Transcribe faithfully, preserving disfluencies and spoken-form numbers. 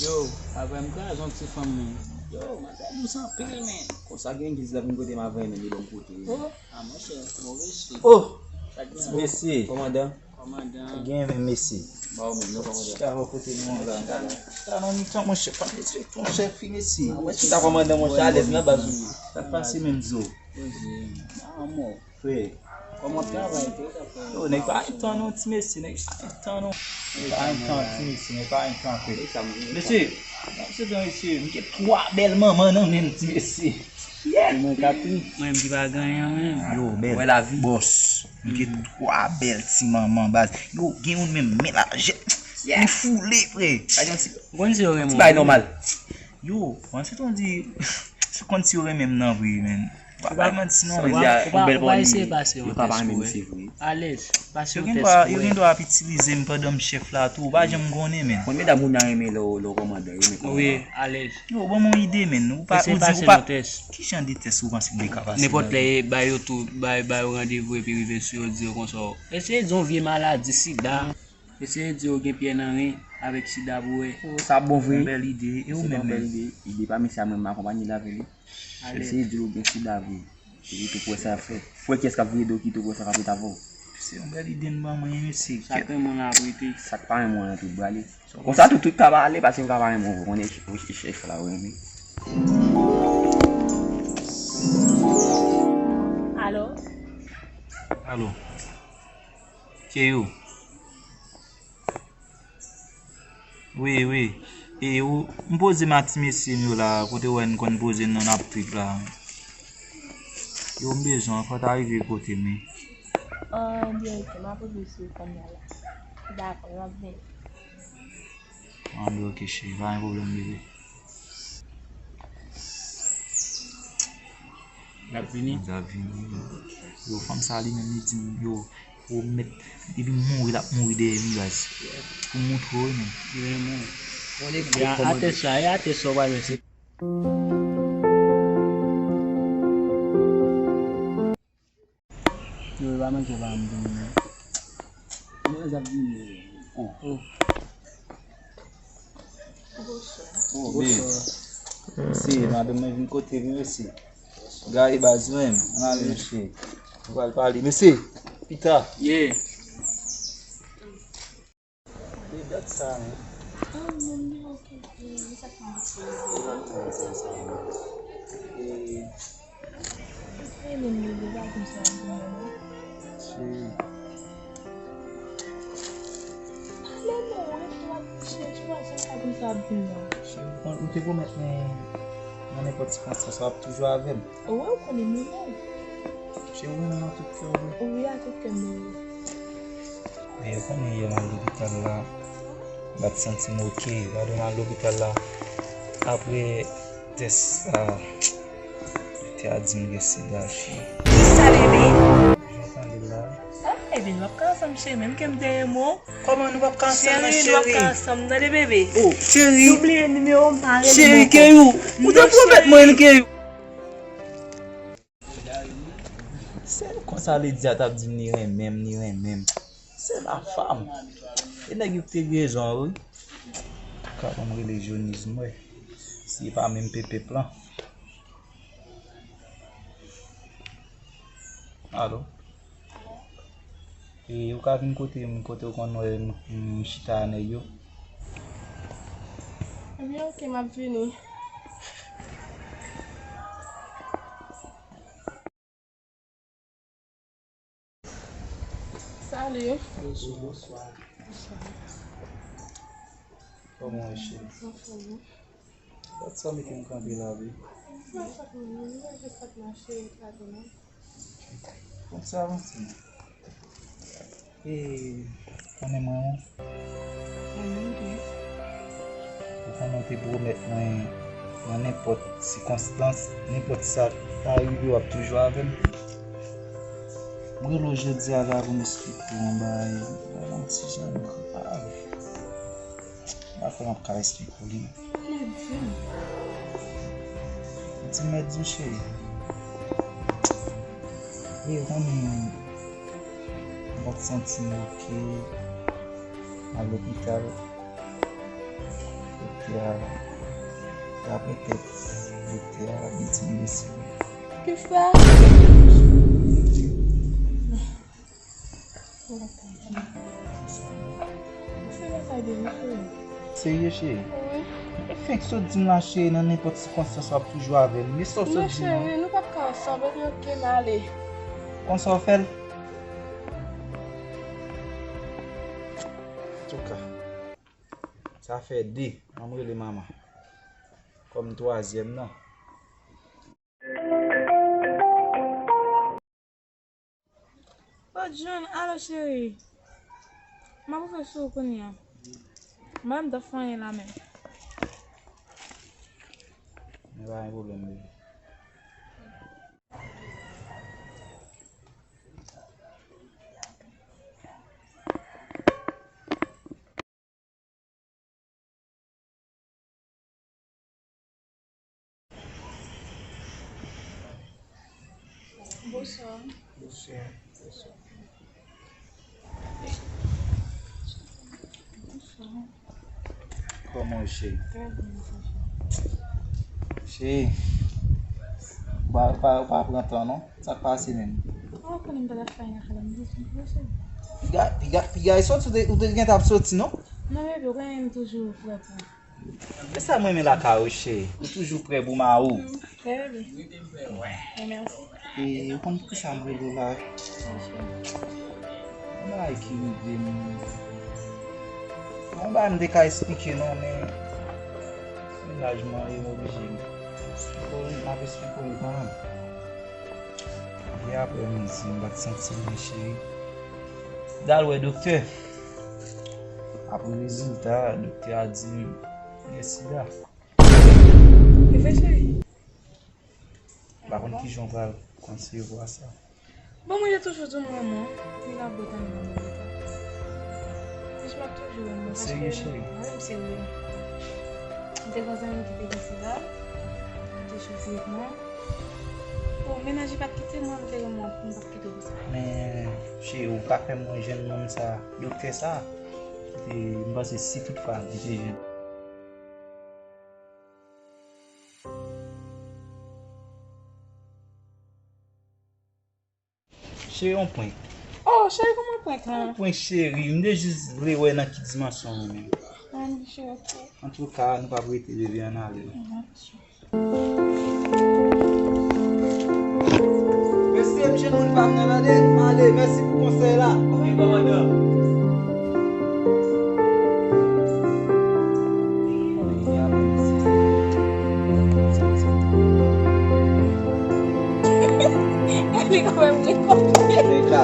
Yo, avè m kraze yon ti fanm, men. Yo, m ap pèdi w san pil, men. Konsa gen egliz la vin kote m avè men li ban m kote. Oh, a monchè, move swi. Oh! Sa k gen? Mesye. Kòmandan. Kòmandan. Gen men mesye. Ba w menm, non, kòmandan. Chita bò kote nou an la. Chita nan mitan, monchè, pa respekte yon chèf, mesye. Chita kòmandan, monchè, alèz nan baz ou ye. Sa k pase menm zo? Poze. A mò. Frè. Kòman travay tou, sa frè? Yo, nèg pa gen tan non, ti mesye, nèg pa gen tan non. Nèg pa gen tan, ti mesye, nèg pa gen tan, frè. Mesye, mesye, mesye, m gen twa bèl manman nan men m, ti mesye. Yeah! Mwen kapri. Mwen menm ki pa gen anyen menm. Yo, bèl. Wè lavi. Bòs. M gen twa bèl ti manman, baz. Yo, gen youn menm, men lajè. Yeah. Li foule, frè. Gade yon ti, ti bagay nòmal. Yo, mwen se ton di, se konn si yo renmen m nan vre, men. Pa bay manti non, men. Ou pa, ou pa eseye pase yon tès pou wè. Alèz, pase yon tès pou wè. Yo gen dwa, yo gen dwa ap itilize m pandan m chèf la tou, ou pa janm konnen, men. Konn medam moun nan renmen lè w, lè w kòmandan, yo renmen kòmandan. Wi, alèz. Yo, ban m yon ide, men. Ou pa, ou di, ou pa, ki jan de tès ou panse m te ka pase la? Nenpòt lè, ba yo tou, ba, ba yo randevou epi rive sou yo, di yo konsa. Eseye di yon vye maladi, sida. Eseye di w gen pyè nan ren avèk sida pou wè. Oh, sa bon vre. Yon bèl ide. E ou menm? Se yon bèl ide. Ide pa mesye a, mwen m akonpanye l avè li. Eseye di l ou gen sida vre. Epi tou pou wè sa y ap fè. Pou wè kiyès k ap vire do ki tou pou wè sa k ap ret avè w. Se yon bèl ide n ban mwen, mesye. Sa k renmen w la ap rete. Sa k pa renmen w la tou prale. Konsa tou, tout ka pa ale, paske yo ka pa renmen w, ou konnen chèf la ou renmen. Alo? Alo? Keyou? Wi, wi. E ou, m poze m ak ti mesye m yo la, kote w wè n konn poze n nan n ap trip la. Yo, m bezwen w, fò w ta rive kote m, wi. An, byen, ok, m ap rive sou kòm nan la. Dakò, m ap vini. An, byen, ok, cheri, pa gen pwoblèm, bebe. L ap vini. L ap vini. Yo, fanm sa li menm, li di m, yo, ou mèt, depi m mouri, l ap mouri dèyè m, baz. Pou m montre w, wi, men. Li renmen w. Ya, atè sa, e atè sa w pral wè, se. Yo, e pa manke pa m vini, non. Mwen ap vini. Oh. Oh. Bonswa. Oh, babe. Bonswa. Mesye, madanm mwen vin kote m, mesye. Gaye baz mwen, ann ale, mesye. Nou pral pale. Mesye, pita. Yeah. E dat sa, men. Ah, mwen menm, ok, ok. Li sa k mwen fè. E, e, menm li, li pa konn sa l di mwen, non. Cheri. Pale non, ou rete w ap chèche, ou pa janm ka konn sa w ap di m nan. Cheri, ou te pwomèt mwen, nan nenpòt sikonstans, w ap toujou avè m. Wi, ou konnen m renmen w. Cheri, ou renmen m ak tout kè w vre? Wi, ak tout kè m, wi. Men yo konnen yè m al lopital la, m pa t santi m oke. Gade m al lopital la, apre tès sa, doktè a di m gen sida, cheri. Kisa, bebe? Jan w tande l la. Ah, ebyen, nou p ap ka ansanm, cheri, menm ke m te renmen w. Kòman nou p ap ka ansanm nan, cheri? Cheri, nou p ap ka ansanm, tande, bebe. Oh, cheri. Nou bliye nimewo m, pa rele m ankò. Cheri, Keyou, ou te pwomèt mwen, Keyou. Se konsa Lady a t ap di m li renmen m, li renmen m. C'est ma femme. E nèg yo te gen rezon, wi. Ka ban m rele Joniz, m wè si e pa menm pepep lan. Alo? E ou ka vin kote m, kote ou konn wè m, m chita a nèg yo? Ebyen, ok, m ap vini. Salut. Bonjou, bonswa. Bonswa. Kòman w ye, cheri? Anfòm, wi. Gad sa mete m kanpe la, wi. Mwen sot mwen, mwen jis sot mache, e pa de mwen. Konn sa avanse. E, konnen mwen, wi. Mwen menm tou. Ou konnen w te pwomèt mwen, nan nenpòt sikonstans, nenpòt sa k ta rive, w ap toujou avè m. Mwen rele w jodi a la pou m esplike w yon bagay, yon ti jan grav. M pa kwè m ap ka esplike w li. Mèt di m. Di mèt di w, cheri. Wi, ou konnen, m pa t santi m oke. M al lopital. Doktè a, daprè tèt doktè a, li di m blese. Kisa? Ou se lakay de nou, cheri. Serye, cheri? Wi. E fenk sot di m la, cheri, nan nenpòt sikonstans w ap toujou avè l. Men sa w sot di m nan? Non, cheri, nou p ap ka ansanm, epi oke, m ale. Konsa w fè l? Antouka, sa fè de. An m rele manman kòm twazyèm nan. O John, alo cheri. M ap rive sou ou kounye a. Mwen m t ap fè anyen la menm. Men pa gen pwoblèm, bebe. Bonswa. Bonswa. Bonswa. Bonswa. Kòman w ye, cheri? Trè byen, cheri. Cheri, ou pa, ou pa, ou pa pran tan, non. Sa k pase menm? Ou konnen m pa t ap fè anyen lakay la, m bezwen w, cheri. Piga, piga, piga, e soti ou te, ou te gentan ap soti, non? Non, bebe, ou konnen m toujou prè pou ou. E sa m renmen lakay ou, cheri. Ou toujou prè pou mari w. Mm, bebe. E mèsi. E ou konn poukisa m rele w la? Yon bagay ki rive m. Yon bagay m te ka eksplike non, men mennaj mwen ye, m oblije m. Esplike w, m ap esplike w li kanmenm. Yè aprè midi, m pa t santi byen, cheri. M t al wè doktè. Apre rezilta, doktè a di m gen sida. E vre, cheri? M pa konn kijan w pral konsevwa sa. Bon, mwen, yo toujou di w m renmen w. Li la bò tann nan mwen. Franchman, m toujou renmen w. Serye, cheri? Wi, m serye. M te gen zanmi ki te gen sida, ki te chwazi mwen. Bon, mennaj li pa t kite mwen, m te renmen w, m p ap kite w konsa. Men, cheri, ou ka fè m jwenn nonm sa, doktè sa, ki te, m panse si toutfwa li te jwenn. Cheri, yon prank. Oh, cheri, kòman prank lan? Yon prank, cheri. M te jis vle wè nan ki dimansyon ou menm. Ah, cheri, ok. Antouka, nou p ap rete, bebe, ann ale. Mhm. Mesye, m jwenn moun pa m nan, tande? M ale, mèsi pou konsèy la. Ok, kòmandan. Li kwè m li konprann. Nèg la,